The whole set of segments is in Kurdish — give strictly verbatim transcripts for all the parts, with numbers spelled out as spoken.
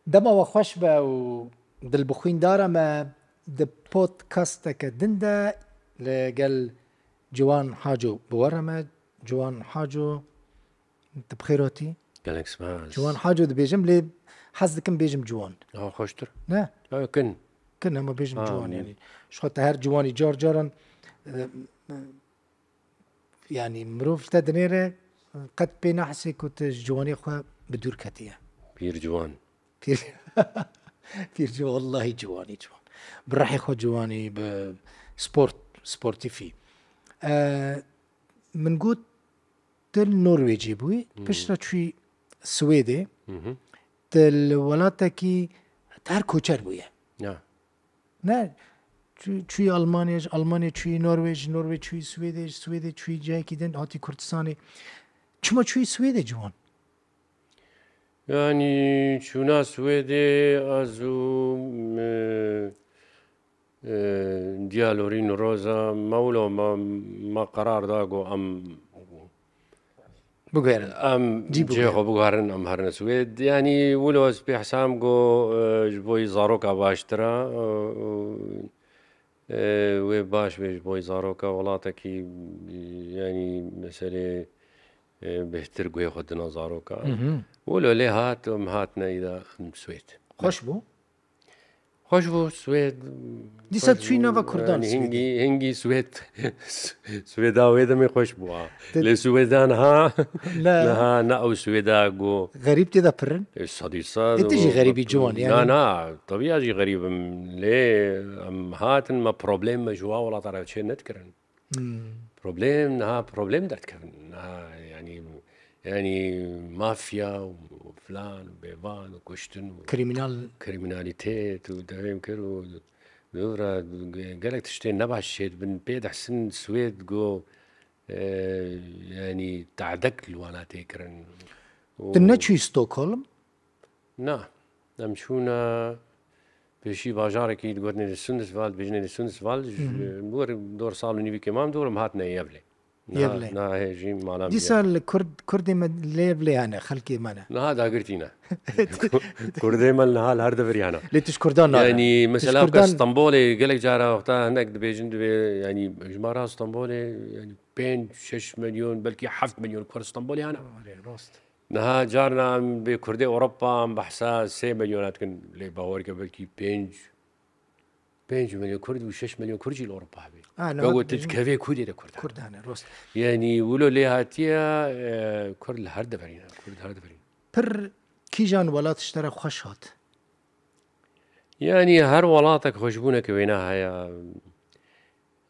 Dema we xweş be û dilbixwîndara me di podcasteke din de li gel Ciwan Haco bi we re me. Ciwan Haco, tu bi xêr hatî? Gelek spas. Ciwan Haco dibêjim, lê hez dikim bêjim Ciwan. Ha, xweştir. Ne? Ha, kin. Kin, hema bêjim Ha, Ciwan, min- yanî. Ji xwe te her ciwanî car caran, e, e, yanî mirov te dinêre, qet pê nehesê ku tu ji ciwanê xwe bi dûr ketiye. Pîr ciwan. Pîr, pîr ciwan, wellahî ciwanî ciwan. Bi rehê xwe ciwanî, bi sport, sportîfî. E, min got, tu li Norwêcê bûyî, Hmm. piştre çûyî Swêdê, Hı hı. tu li welatekî, tu her koçer bûye. Ya. Ne, çû-, çûyî Almanya, ji Almanya çûyî Norwêc, ji Norwêc çûyî Swêdê, ji Swêdê çûyî cihekî din, hatî Kurdistanê. Çima çûyî Swêdê ciwan? Yanî çûna Swêdê ez û, e, e, Diyalorîn Roza me wilo me, me qerar da ku em Biguherin. Em Cî cihê biguherin. xwe biguherin, em herine Swêd. Yanî wilo ez pê hesam ku, e, ji bo yî zaroka baştir e, e, e, wê baş be ji bo yî zaroka welatekî, yanî meselê, e, bêhtir guhê xwe dina zaroka. Mhm. Wilo lê hat, em hatine îda em Swêd. Xweş bû? Xweş bû, Swêd. Dîsa xweş çûyî bû, nava Kurdan yanî Swêdê. Hingî, hingî Swêd. Swêda wê demê xweş bû, ha. Te- Lê Swêda niha, Ne. niha ne ew Swêda ku Xerîb tê de pir in? E, sedî sed Ê, tu jî û xerîbî ciwan, na, yanî. Na, tebî ez jî xerîb im. Lê em hatin, me problem me ji wa welata re çê nedikirin. Hmm. Problem niha problem derdikevin. Niha, yanî, yanî mafya û filan û bêvan û kuştin û Kriminal. kriminalîtet û devêm kir û dûra gelek tiştên nebaş çêdibin. Pê dihsin Swêd go, e, yanî tehdek li wana tê kirin. Û Tu neçûyî Stockholm? Na. Em çûne pêşî bajarekî digotinê Sundsvall, dibêjinê Sundsvall, ji Hmm. dor, dor sal û nîvîkê mam dor em hatine Yevlê. Niha, Yevlê. niha hê jî mala min Dîsa Yevlê. li Kurd, Kurdê me li Yevlê hene, xelkê me ne. Niha dagirtî ne. Kurdê me niha li her devirî hene. Lê tu ji Kurdan nare. Yanî, Tu ji mesela, Kurdan Stenbolê gelek cara wexta hinek dibêjin divê, yanî, ji me re Stenbolê, yanî, pênc, şeş milyon, belkî heft milyon Kurd Stenbolê hene. Erê, rast. Niha carna em bê Kurdê Ewropa em behsa sê milyona dikin, lê bawer ke belkî pênc, pênc milyon Kurd û şeş milyon Kurd jî li Ewropa hebe. Ha, niha Wego tu dibêjin dikevê Kurdê de Kurd hene. Kurd hene, rast. Yanî wilo lê hatiye, e, Kurd li her deverî ne, Kurd her deverî ne. Pir kîjan welat ji te re xweş hat? Yanî her welatek xweşbûneke wêne heye.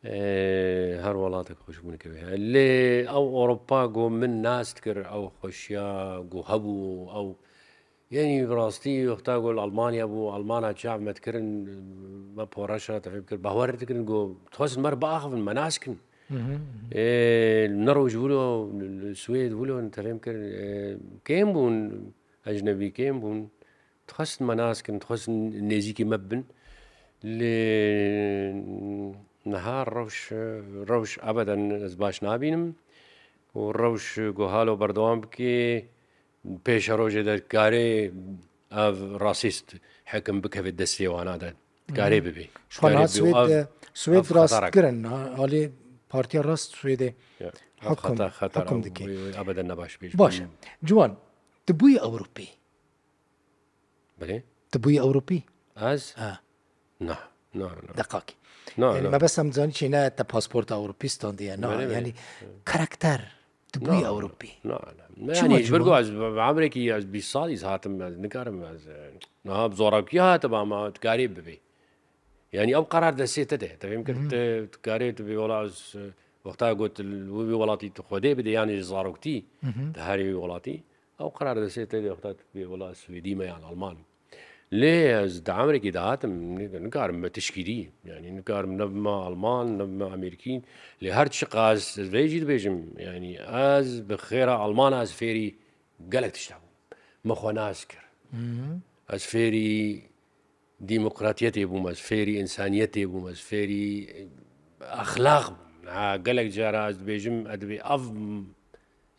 Ê, her welatek xweşbûneke wê heye. Lê ew Ewropa ku min nas dikir, ew xweşiya ku hebû, ew, yanî bi rastî wexta ku li Almanya bû, Almana çav me dikirin, me poreşa te fêm kir, bawer dikirin ku dixwestin me re biaxivin, me nas kin. Mhm, mhm. Ê, ne roj wilo, li Swêd wilo te fêm kir, ê, kêm bûn, ecnebî kêm bûn. Dixwestin me nas kin, dixwestin nêzîkî me bibin. Lê niha rewş, rewş ebeden ez baş nabînim. Û rewş ku halo berdewam bike, pêşerojê de dikarê ev rasîst hekim bikeve destê wana de. Dikarê Hmm. bibe. Ji xwe Dikarê niha bibe. Swêd, Ev, e, Swêd ev rast xeterek. kirin. Ha, alî Partiya Rast Swêdê Ya, ev hekum, xeter, xeter, hekum ev, dike. wê, wê ebeden ne baş bêjim. Baş. Hmm. Ciwan, tu bûyî Ewropî? Belê. Tu bûyî Ewropî? Ez? Ha. Na, na, na. Deqakî. Na, Yanî na. mebesta min zanî çêne te pasporta Ewropî standiye. Na, Belê, belê. yanî karakter, tu bûyî Na, na. Ewropî. Na, na. Çima Yanî, ji ber ciwan? ku ez bi, bi emrekî ez bîst salî hatim, ez nikarim, ez, e, niha bi zorokî hatibam, ama dikarê bibê. Yanî ew qerar destê te de. Te fêm kir, Mhm. te, tu karê tu bê wela ez, e, wexta got, li wî welatî tu xwedê bidê, yanî ji zaroktî, Mhm. tu herî wî welatî. Ew qerar destê te de, wexta tu bê wela Swêdî me yan Alman. Lê ez di emrekî de hatim, nik-, nikarim me tişkî dî. Yanî nikarim ne bime Alman, ne bime Amerîkî. Lê her çiqas ez vê jî dibêjim, yanî ez bi xêra Almana ez fêrî gelek tişta bûm. Me xwe nas kir. Mhm. Ez fêrî demokratiyetê bûm, ez fêrî însaniyetê bûm, ez fêrî exlaq bûm. Ha, gelek cara ez dibêjim, ez dibê ev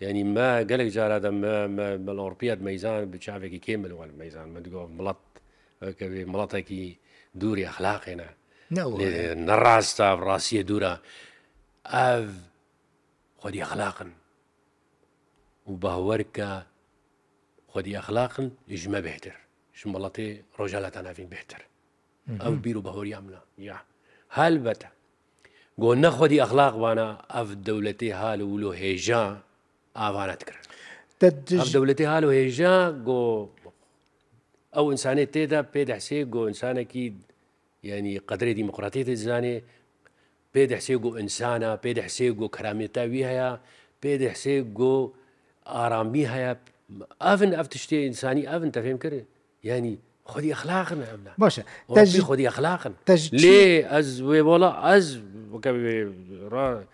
Yanî me gelek cara de me, me, me li Ewropiya dimeyzan bi çavekî kêm me li wan dimeyzan. Me digot milet, weke vê miletekî dûrî exlaqê ne. Ne o. Lê ne rast e, ev rastiyê dûr e. Ev xwedî exlaq in. Û bawer ke xwedî exlaq in, ji me bêhtir. Ji miletê Rojhilata Navîn bêhtir. Ev bîr û bahoriya min e. Ya. Helbet. Go ne xwedî exlaq vana, ev dewletê hal û wilo hêja avana dikir. Te Ev dij- dewletê hal û hêja go ew insanê tê de pê dehsê go insanekî, yanî qedrê demokratiyetê dizanê, pê dehsê go insana, pê dehsê go kerameta wî heye, pê dehsê go aramî heye. Ev in, ev tiştê insanî ev in, te fêm kir? Yanî xwedî exlaq in ev ne. Baş e. Te Ewropî ji, xwedî exlaq in. Te ji Lê çi? Ez wê wala, ez weke wê ra,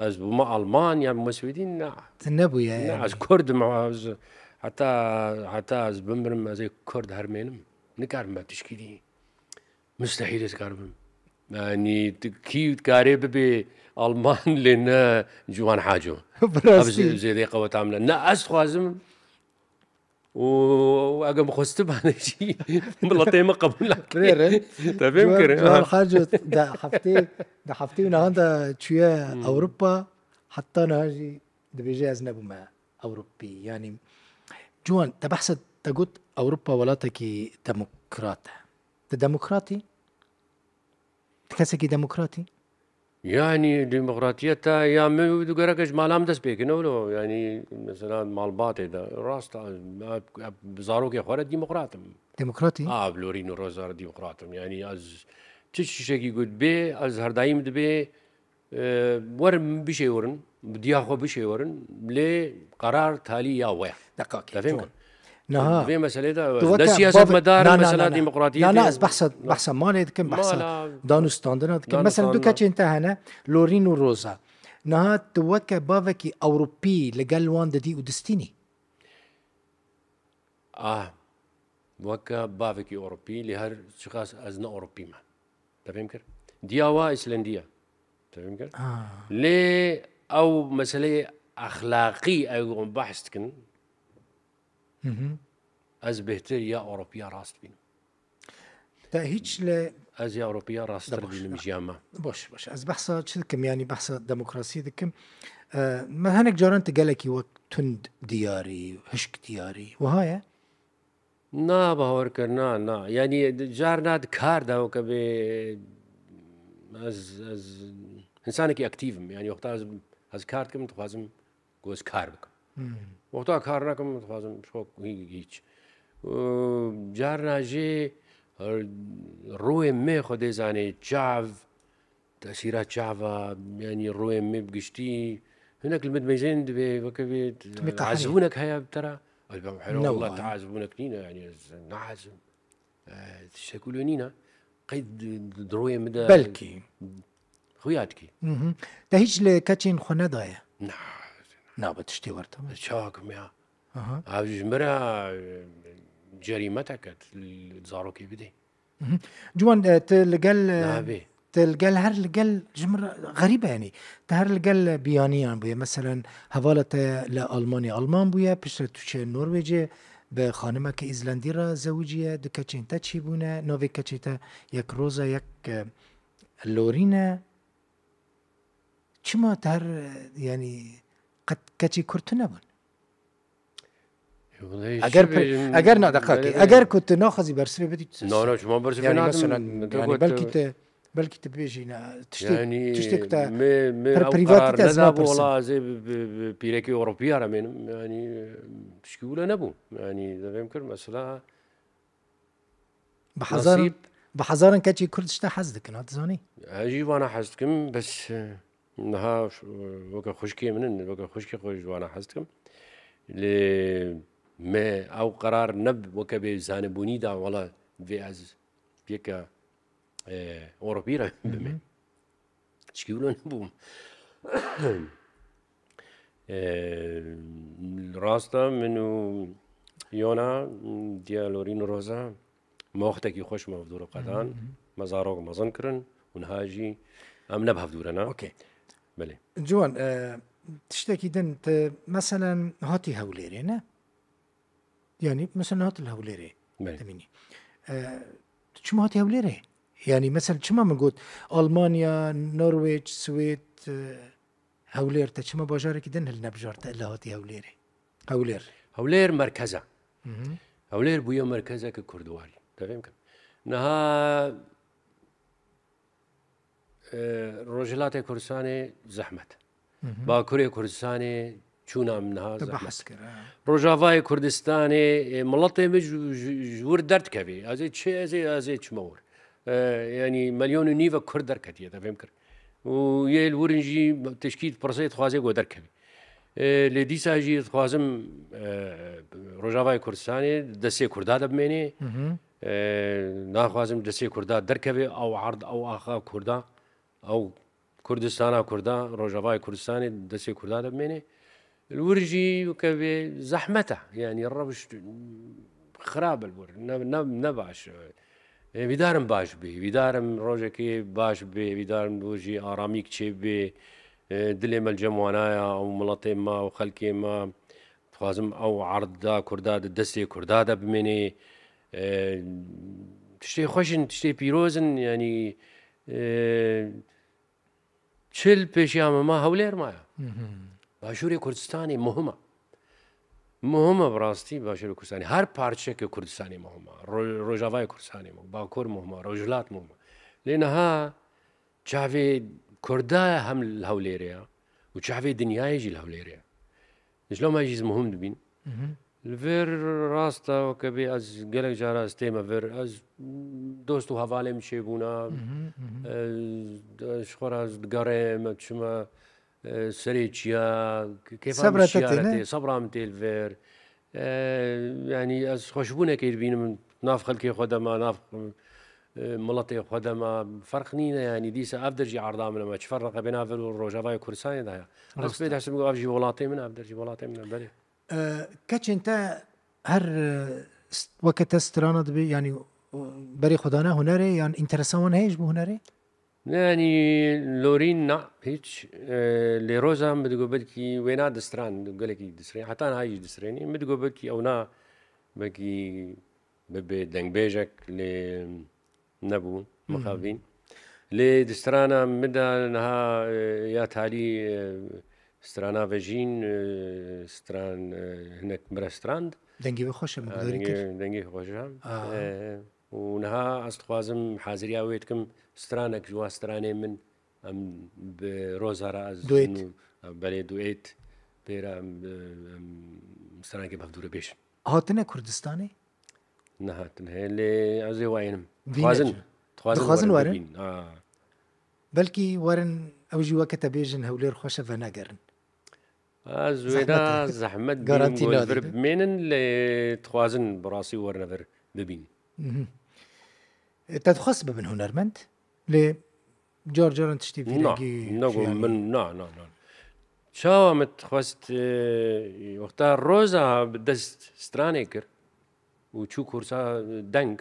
ez bûma Alman ya bûma Swêdî, na. Te nebûye Ne, yanî. Ez Kurd im, ez heta, heta ez bimirim, ez ê Kurd hermênim. Nikarim me tişkî dî. Mustehîl ez karim bim. Yanî tu kî dikarê bibê Alman lê ne Ciwan Haco. Bi Ev rastî. zê-, zêdê qeweta min e. Ne ez dixwazim. Û eger min xwestibane jî miletê min qebûl nake. Rê, rê. Te fêm Ciwan, kir, Ciwan ha. Haco de heftê, de heftê û nehan de çûye Hmm. Ewropa, heta niha jî dibêje ez nebûme Ewropî. Yanî, Ciwan, te behsa te got Ewropa welatekî demokrat e. Tu demokrat î? Tu kesekî demokrat î? Yanî demokratiyeta ya min û du gerek ji mala min dest pê kin, ewlo. Yanî mesela malbatê de rast e, bi zarokê xwe re demokrat im. Demokrat î? A, bi Lorîn û Roza re demokrat im. Yanî ez çi tiştekî got bê, ez her daîm dibê, e, werin bişêwirin, bi diya xwe bişêwirin, lê qerar talî ya we ye. Deqakê, Te fêm Ciwan. kir? Niha Vê meselê de Tu weke ne siyasetmedar, na, na, mesela na, na. demokratiyê Na, na, tê. ez behsa, behsa malê dikim, behsa Mala, danûstandina dikim. Mesela du danûstandina. keçên te hene, Lorîn û Roza. Niha tu weke bavekî Ewropî li gel wan didî û distînî? Ah, weke bavekî Ewropî, lê her çiqas ez ne Ewropî me. Te fêm kir? Diya wa Îslandî ye. Te fêm kir? Ah. Lê ew meseleyê exlaqî ew hûn behs dikin, Hı hı. ez bêhtir ya Ewropiya rast bînim. Te hiç li Ez ya Ewropiya rasttir Debaş. bînim jiya me. Baş, baş. Ez behsa çi dikim? Yanî behsa demokrasiyê dikim. E, me hinek caran tu gelekî wek tund diyarî, hişk diyarî. Wiha ye? Na, bawer kir, na, na. Yanî carna di kar de weke bê ez, ez insanekî aktîv im. Yanî wexta ez, ez kar dikim, dixwazim ku ez kar bikim. Hmm. Wexta kar nakim, dixwazim ji xwe hî-, hîç. Û carna jî, e, rûyê me Xwedê zanê çav, tesîra çava, yanî rûyê me bi giştî, hinek li min dimeyzên divê weke vê Timî qehirî. ezibûnek heye bi te re. Ez bim, helo, Ne wela wa. te ezibûnek nîne, yanî ez nahezim. E, tiştek wilo nîne. Qey di, di, di rûyê min de Belkî. xuya dikî. Hı hı. Te hiç li keçên xwe nedaye? Na. Na, bi tiştê werte. Çawa kim ya? Aha. Ev ji min re, e, cerîmetek e, li zarokê bidê. Hı hı. Ciwan, e, tu li gel, e, Nabê. tu li gel, her li gel ji min re xerîb e, yanî. Tu her li gel biyaniyan bûye. Meselen, hevala te li Almanya Alman bûye, piştre tu çûye Norwêcê, bi xanimeke Îzlandî re zewiciye, du keçên te çêbûne, navê keçê te yek Roza, yek, e, Lorîn e. Çima te her, e, yanî, qet keçê Kurd tune bûn? Welayi Eger çi pe-, bêjim, eger na, deqakê, belê eger ku tu naxwazî bersivê bidî, tu No, no, çima bersivê Yanî nadim? Mesela, Min te yanî got, belkî e, te, belkî te bêjî ne, tiştê, Yanî tiştê ku te me, me pir ew private qerar te ez neda bu, napirsim. Wela ez ê bi, bi, bi pîrekî Ewropiya re mênim. Yanî, e, tişkî wile nebû. Yanî, devêm kir, mesela, Bi hezaran, Nasîb. bi hezaran keçê Kurd ji te hez dikin, ha, dizanî? Ez jî vana hez dikim, bes, e, niha, e, weke xwişkê min in, weke xwişkê xwe ji vana hez dikim. Lê me ew qerar ne weke bê zanebûnî da, wela vê ez pêke, e, Ewropî re Hı hı. bime. Tişkî wilo nebûm. Ee, rast e, min û Yona, diya Lorîn û Roza, me wextekî xweş me hevdû re qedan. Hı hı. Me zarok mezin kirin û niha jî em ne bi hevdû re ne. Okey. Belê. Ciwan, e, Tiştekî din, te meselen hatî Hewlêrê, ne? Yanî, mesela, hat li Hewlêrê Belê. Demînî. E, tu çima hatî Hewlêrê? Yanî, mesela, çima min got Almanya, Norwêc, Swêd, e, Hewlêr, te çima bajarekî din hilnebijart, te illa hatî Hewlêrê? Hewlêr. Hewlêr merkez e. Hı hı. Hewlêr bûye merkezeke kurdiwarî. Te fêm kir. Niha, e, Rojhilatê Kurdistanê zehmet. Hı hı. Bakurê Kurdistanê çûna min niha Te zehmet. Behs kir, ha. Rojavayê Kurdistanê, e, miletê min ji, ji, ji wir derdikevê. Ez ê çi, ez ê, ez ê çima wir. E, yanî milyon û nîve Kurd derketiye, te fêm kir. Û yê li wir in jî tişkî dipirsê dixwazê ku derkevê. E, lê dîsa jî dixwazim, e, Rojavayê Kurdistanê destê Kurda de bimênê. Hı hı. E, naxwazim destê Kurda derkeve, ew erd, ew axa Kurda, ew Kurdistana Kurda, Rojavayê Kurdistanê destê Kurda de bimênê. Li wir jî weke vê zehmet e, yanî rewş xirab e li wir, ne, ne, ne baş e. Ê, vîdarim baş bê, vîdarim rojekê baş bê, vîdarim li wir jî aramîk çêbê. Ê, dilê me li cem wana ye, ew miletê me, ew xelkê me. Dixwazim ew erda Kurda di destê Kurda de bimênê. Ê, tiştê xweş in, tiştê pîroz in, yanî, ê, çil pêşiya me ma Hewlêr maye. Hı hı. Başûrê Kurdistanê muhim e. Muhim e bi rastî Başûrê Kurdistanê. Her parçeke Kurdistanê muhim e. Ro-, Rojavayê Kurdistanê muhim e. Bakur muhim e. Rojhilat muhim e. Lê niha çavê Kurda hem li Hewlêrê ye û çavê dinyayê jî li Hewlêrê ye. Ji loma jî muhim dibîn. Hı hı. Li vir rast e, weke bê ez gelek cara ez tême vir. Ez dost û hevalê min çêbûna. Hı hı, hı hı. Ez, ez ji xwe re ez digerêm, ez diçime, e, serê çiya, kêfa min Sebra te şiyare tê, ne? Tê, sebra min tê li vir. E, yanî ez xweşbûnekê dibînim nav xelkê xwe de me, nav, e, miletê xwe de me. Ferq nîne yanî dîsa ev der jî erda min e, me çi ferq e bêna vir û Rojavayê Kurdistanê de heye. Ez Rast e. Pê dihsim ku ev jî welatê min e, ev der jî welatê min e, belê. E, keçên te her, e, st-, weke te strana dibê, yanî, e, berê xwe dane hunerê, yan înteresa wan heye ji bo hunerê? Ne, yanî lorîn na, hîç. E, lê roza min digot belkî wêna distran, gelekî distirên, heta niha jî distirênî. Min digot belkî ew na, belkî bibe dengbêjek, lê nebû, Hmm. mixabîn. Lê di strana min de niha, e, ya talî, e, strana vejîn, e, stran, e, hinek min re strand. Dengê wê xweş e, min Ha, guhdarî dengê, kir. Dengê xweş e. Aha. E, û niha ez dixwazim haziriya wê dikim, stranek ji wan stranê min, em bi roza re ez Duet. nû-, belê duet, pê re em, em stranekê bi hevdû re bêjin. Hatine Kurdistanê? Nehatin heye, lê ez ê wayênim. Vîne Dixwazin, çi? dixwazin Dixwazin werin werin? bibîn. Ha. Belkî werin, ew jî weke te bêjin, Hewlêr xweş e, venegerin. Ez Zehmet wêna e. zehmet bînim, Garantî ku li vir nadî. bimênin, lê dixwazin bi rastî werine vir bibîn. Mhm. E, te dixwest bibin hunermend? Lê car caran tiştî Na, vîrengî ne got çiyane. min, na, na, na. Çawa min dixwest, e, wexta roza bi dest stranê kir û çû kursa deng.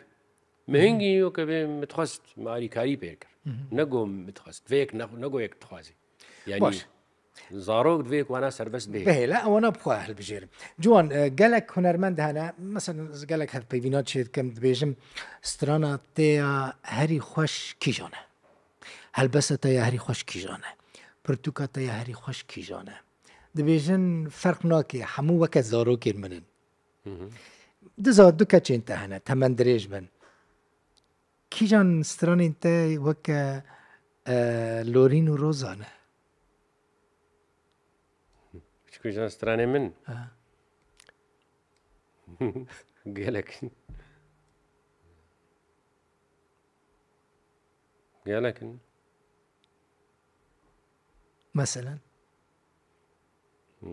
Min Mhm. hingî weke bê min dixwest, min alîkarî pê kir. Mhm. Ne got min dixwest, vê yek ne, ne got yek dixwazî. Yanî Baş. zarok divê yek wana serbest bê. Bihêle, ewana bi xwe hilbijêrin. Ciwan, e, gelek hunermend hene, mesela ez gelek hevpeyvîna çê dikim, dibêjim, strana te ya herî xweş kîjan e? Helbesta te ya herî xweş kîjan e? Pirtûka te ya herî xweş kîjan e? Dibêjin, ferq nake, hemû weke zarokên min in. Hı hı. Diza du keçên te hene, temendirêj bin. Kîjan stranên te weke, e, lorîn û roza ne? Çi kîjan stranê min? Ha. Gelek. Gelek in. Meselen? Hmm.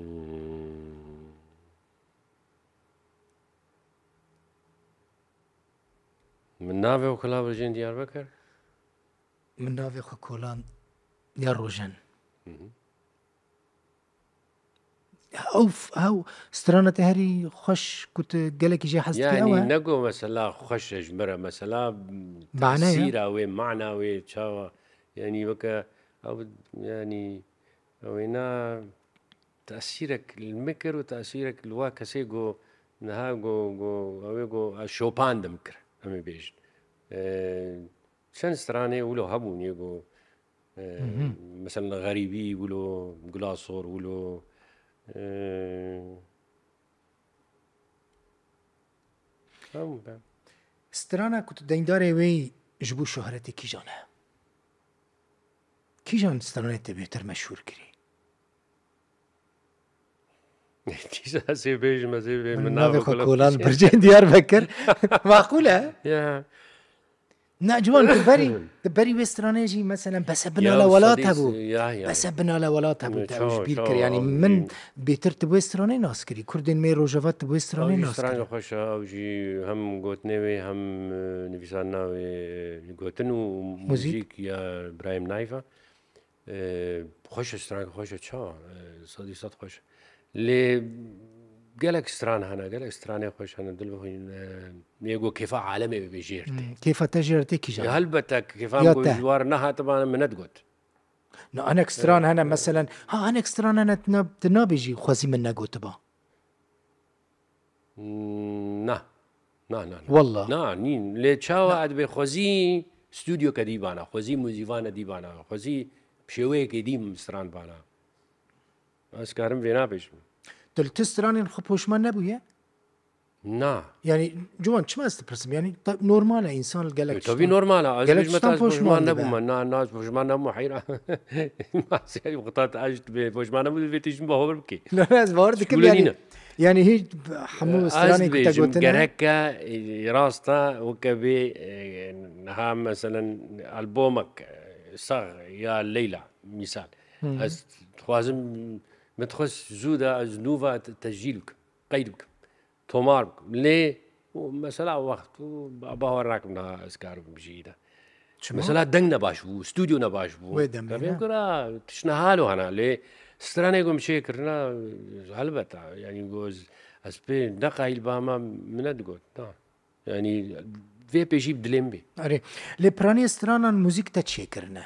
Min navê xwe kila bijîn Diyarbekir. Min navê xwe kolan ya Rojen. Hı hı. Ew f-, ew strana te herî xweş ku tu gelekî jê hez dikî, ew Yanî e? ne ku mesela xweş e ji min re, mesela Mane ye. tesîra wê, mana wê, çawa, yanî weke ew, yanî ew ê na, tesîrek li min kir û tesîrek li wa kesê ku niha ku, ku ew ê ku ez şopandim kir, em ê bêjin. E, çend stranê wilo hebûn yê ku, e, Hı hı. mesela Xerîbî wilo, Gula Sor wilo, e, hemû be. Strana ku tu deyndarê wê yî ji bo şohretê kîjan e? Kîjan stranê te bêtir meşhûr kirî? Tîza ez ê bêjim, ez ê bê-, Min min navê navê xwe xwe kolan kolan kişî. Bircên Diyarbekir. Maqûl e? Ya. Na, ciwan, tu berî, tu berî wê stranê jî, meselen, Bese Ya, Binale Welat Sadî, hebû. ya, ya. Bese Binale Welat hebû, te ew Çawa, ji bîr kir. çawa, Yani ew min jî bêtir tu wê stranê nas kirî. Kurdên me Rojava tu wê stranê Ew jî nas strange kirî. xweş e, ew jî hem gotinê wê hem, e, nivîsandina wê, e, gotin û Muzîk. muzîk ya Birahîm Nayf e. E, xweş e, strange xweş e, çawa? E, sedî sed xweş e. Lê gelek stran hene, gelek stranê xweş hene, dil bixwîn, e, yê ku kêfa alemê bibê jêr tê. Hmm, kêfa te jêr tê kîjan? Ya helbet e, kêfa Ya min ku te. ji war nehatibana min nedigot. Na, hinek stran E, hene, e. meselen, ha, hinek stran hene, tu na-, tu nabêjî, xwezî min negotiba. Na. Na, na, na. Wallah. Na, nîn. Lê çawa Na. ez dibê xwezî stûdyoke dî bana, xwezî muzîvane dî bana, xwezî bi şêweyekê dî stran bana. Ez karim vê nabêjim. Tu li tu stranên xwe poşman nebûye? Na. Yani, ciwan, çima ez dipirsim? Yani, ta-, normal e, însan li gelek E, tabî tiştan, normal e. Ez gelek bêjim, tiştan ez poşman poşman dibe. nebûme. Na, na, ez poşman nebûme, heyra. Masiyarî xwe ta ez dibê poşman nebû, divê tiştin bawer bikê. Na, na, ez bawer dikim, Şûle yani, nîne. yani, hiç hemû E, ez stranên ku te dibêjim, gotine. gereke, e, rast e, weke bê, e, niha, meselen, albomek, e, Sax ya Leyla, misal. Hı hı. Ez dixwazim, min dixwest zû de ez nû ve te-, tescîl bikim, qeyd bikim. Tomar bikim. Lê û mesela wext û ba-, bawer nakim niha ez karim bijî de. Çima? Mesela deng ne baş bû, stûdyo ne baş bû. Wê demê Tabii ne? kira tiştine halo hene. Lê stranê ku min çê kirina, helbet, yani, ku ez, ez pê ne qayîl bama, min ne digot, na. Yani, vê pêşî bi dilê min bê. Erê. Lê piranî stranan muzîk te çê kirine?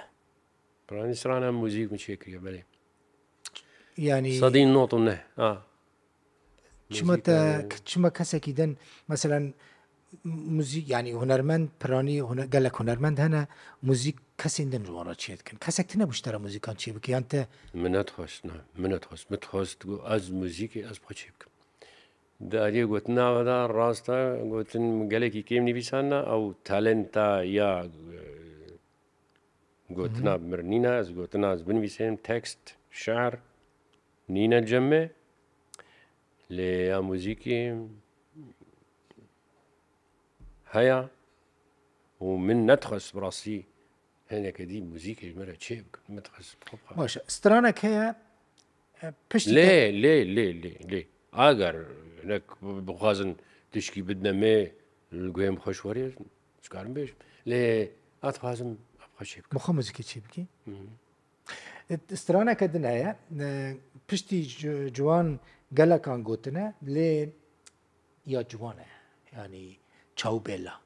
Piranî stranan muzîk min çê kiriye, belê. Yani, Sedî nod û neh, ha. Çima Muzîk, te, yani. Çima kesekî din, meselen, muzîk, yani, hunermend, piranî, hune-, gelek hunermend hene, muzîk kesên din ji wan re çê dikin. Kesek tine bû ji te re muzîkan çê bike, yan te Min nedixwest, na, min nedixwest. Min dixwest ku ez muzîkê ez bi xwe çê bikim. Di aliyê gotina ve de rast e, gotin gelekî kêm nivîsandina, ew talenta ya, e, gotina Hı hı. bi mir nîne, ez gotina ez binivîsêm, tekst, şe'r, nîne cem me. Lê ya muzîkê heya û min nedixwest bi rastî hineke dî muzîkê ji me re çê bikin. Min dixwest bi xwe bixwe. Baş e. Stranek heye, e, piştî Lê, te lê, lê, lê, lê. Eger hinek bixwazin tişkî bidine me, li guhê min xweş weriye, ez karim bêjim. Lê ez dixwazim bi xwe çê bikim. Bi xwe muzîkê çê bikî? Hı hı. E, straneke din heye, e, piştî ci-, ciwan gelekan gotine, lê ya ciwan e. Yani, Çaw Bella.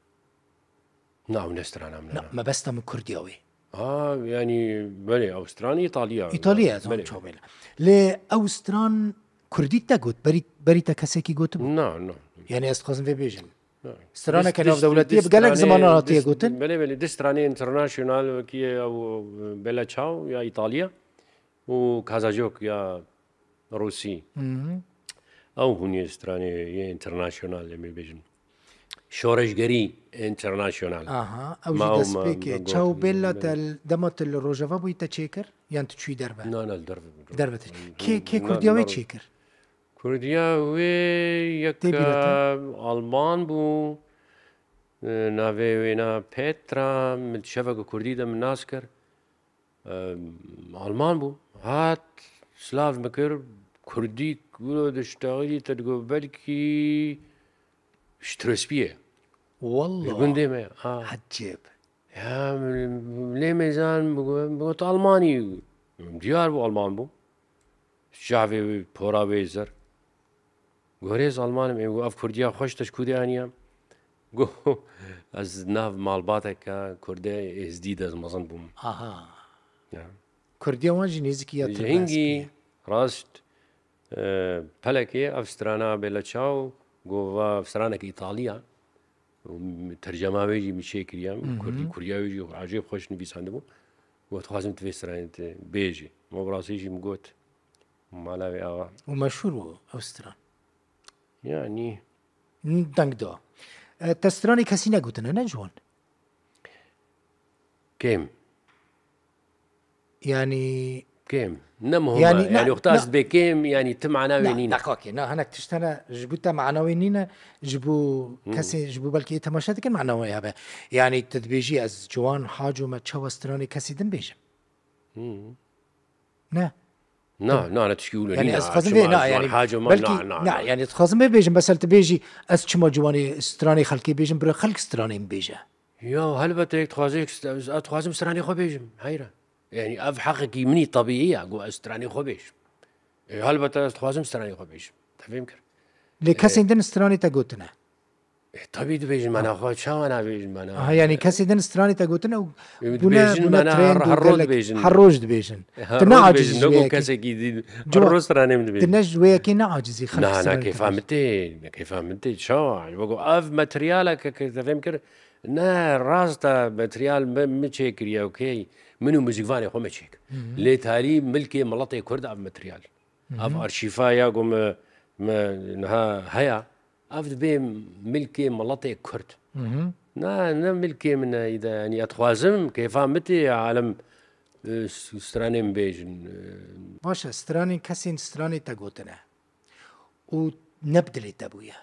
Na, ew ne strana min e, Na, na. mebesta min Kurdiya wê. Ha, yani, belê, ew stran Îtalya. Îtalya, ez Belê. Çaw Bella. Lê ew stran Kurdî te got, berî, berî te kesekî gotibû? Na, na. Yani, ez dixwazim vê bêjim. Na. Straneke Dis-, dis-, navdewletî ye, dis bi gelek stranê, zimanan hatiye dis-, gotin. Belê, belê, dis stranê international wekî ye ew, e, Bella Ciao ya Îtalya û Kazajok ya Rûsî. Hı hı. Ew hûn yê stranê yê international, em ê bêjin. Şoreşgerî international. Aha, ew jî Ma ew ma destpêk e. ma Çaw gotin, Bella belê. te l-, dema tu li Rojava bûyî te çêkir? Yan tu çûyî derve? Na, na, li derve bû. Derve te. Hı hı. Kê, kê Na, Kurdiya wê na. çêkir? Kurdiya wê yek, Tê bîra te? e, Alman bû. E, navê wê na Petra, min şeveke Kurdî de min nas kir. E, Alman bû. Hat, silav min kir, Kurdî wilo diştexilî te digot belkî ji Tirespiyê. Wallah. Ji gundê me, ha. Ecêb. Ya, lê mêzan, bigot, bigot Almanî. Diyar bû Alman bû. Çavê wî, pora wê zer. Gorê ez Alman im, ê, ev Kurdiya xweş te ji ku de aniye? Go, ez nav malbateke Kurde Êzdî de ez mezin bûm. Aha. Ya. Kurdiya wan jî nêzîkî ya Ji te hingî, behs kiriye. rast, E, pelekê ev strana bêle çaw, got, va straneke Îtalî ya. Û tercema wê jî min çêkiriye. Kurdî, kurdiya wê jî ecêb xweş nivîsandibû. Got, dixwazim tu vê stranê tu bêjî. Ma bi rastî jî min got, mala wê ava. Û meşhûr bû ew stran. Yanî. Deng da. E, te stranê kesî negotine, ne Ciwan? Kêm. Yanî Kêm. Ne muhim e. Yanî, na, yanî, wexta na. Ez dibê kêm, yanî, ti mana wê Na, nîne. Deqakê, na, hinek tişt hene, ji bo te mana wê nîne, ji bo Hmm. kesê, ji bo belkî ê temaşe dikin mana wê hebe. Yanî, tu dibêjî, ez Ciwan Haco me çawa stranê kesî din bêjim? Hmm. Ne. Na, na, ne tişkî wilo Yanî, nîne. Ez dixwazim Çima vê, na, ez Ciwan yanî, Haco me, belkî, na, na, na, na. Yanî, dixwazim vê bêjim, mesela tu bêjî, ez çima Ciwanê stranê xelkê bêjim, bira xelk stranê min bêje. Ya, helbet, yek dixwaze, yek st-, ez dixwazim stranê xwe bêjim. Heyra. Yanî, ev heqekî min î tebîî ye, ku ez stranê xwe bêjim. E, helbet, ez dixwazim stranê xwe bêjim. Te fêm kir? Lê E, kesên din stranê te gotine? E, tebî dibêjin, mana xwe, çawa nabêjin, mana? Aha, yanî kesên din stranê te gotine û E, bûne, dibêjin, bûne mana, trend her, û her roj gelek, dibêjin. Her roj dibêjin. E, her Tu ne roj aciz dibêjin, ji ne wê ku yekê. Kesekî din, Ji her wa-, roj stranê min dibêjin. Tu ne ji wê yekê ne acizî, xelk Na, na, stranê te kêfa bêjin. min tê, kêfa min tê, çawa? Weko ev materyala ke, ke te fêm kir, ne, rast e, materyal me, me çêkiriye, okey. Min û muzîkvanê xwe me çêkir. Hı hı. Lê talî milkê miletê Kurd ev materyal. Hı hı. Ev arşîfa ya ku me, me niha heye, ev dibe milkê miletê Kurd. Hı hı. Na, ne milkê min e, îde, yanî, ez dixwazim, kêfa min tê, alem, e, s-, stranê min bêjin, e. Baş e, stranên kesên stranê te gotine û ne bi dilê te bûye.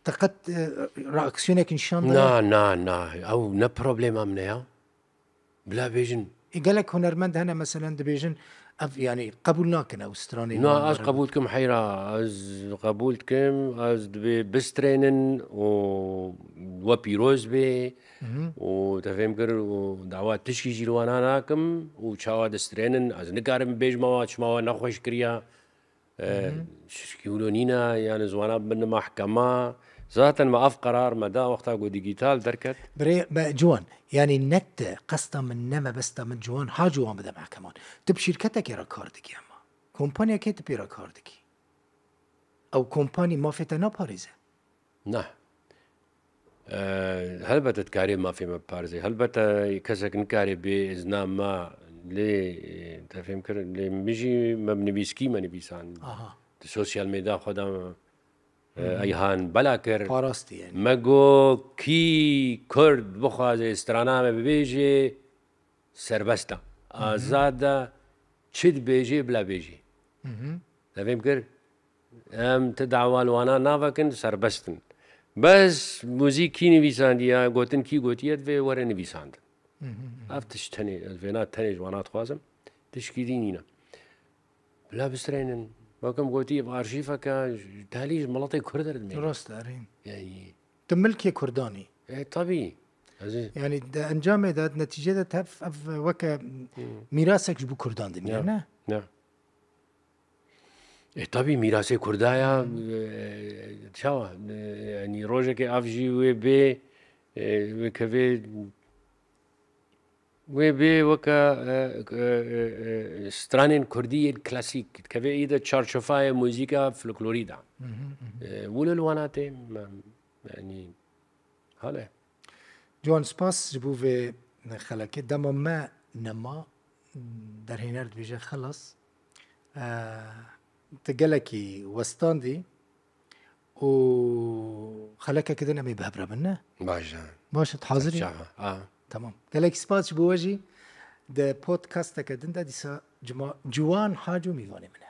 Te qet, e, reaksiyonekî nîşan daye? Na, na, na. Ew ne problema min e ya. Bila bêjin. E, gelek hunermend hene, meselen, dibêjin, ev, yanî, qebûl nakin ew stranê Na, ez qebûl dikim, heyra. Ez qebûl dikim, ez dibê bistrênin û we pîroz bê. Mhm. Û te fêm kir û dawa tişkî jî li wana nakim û çawa distrênin, ez nikarim bêjim ewa çima we nexweş kiriya. E, Mhm. Tişkî wilo nîne, yani ziwana bibin mehkema. Zaten me ev qerar me da wexta ku dîgîtal derket. Birê, be, Ciwan, yani ne te, qesta min ne mebesta min Ciwan, ha Ciwan bide mehkeman. Tu bi şîrketekê re kar dikî ema. Kompanyekê tu pê re kar dikî. Ew kompanî mafê te naparêze. Na. E, helbete dikarê mafê me biparêze. Helbete kesek nikare bê izna me lê, e, te fêm kir, lê min jî me bi nivîskî me nivîsand. Aha. Di sosyal medya xwe de, e, Mhm. Eyhan bela kir. Parastî yani. Me got, kî Kurd bixwaze strana me bibêje, serbest e. Mhm. Azad e, çi dibêje, bila bêje. Mhm. Te fêm kir? Em ti dawa li wana navekin, serbest in. Bes muzîk kî nivîsandiye, gotin kî gotiye, divê were nivîsandin. Mhm, mhm. Ev tişt tenê, ez vêna tenê ji wana dixwazim. Tişkî dî nîne. Bila bistrênin. Wek em gotî, ev arşîfeke ji, talî ji miletê Kurd re dimêne. Rast, erê. Yani. Tu milkê Kurdan î. E, tabî. Ez ê Yani di encamê de, di netîcê de tev, ev weke Hmm. mîrasek ji bo Kurdan dimîne, Ya, ne? Ya. E, tabî mîrasê Kurda ya, Hmm. e, çawa? E, yani rojekê ev jî wê bê, e, wê kevê Wê bê weke, e, e, e, e, stranên kurdî yên klasîk, dikeve î de çarçofayê muzîka folklorî de. Mhm, mhm. E, wilo li wana tê, me, yanî, hale. Ciwan, spas ji bo vê xelekê. Dema me nema, derhêner dibêje xelas. E, tu gelekî westandî û xelekeke din em ê bi hev re bin, ne? Baş e. Baş e, tu hazir î? Çawa? A. Tamam. Gelekî spas ji bo we jî. Di podcasteke din de dîsa cima-, Ciwan Haco mîvanê min e.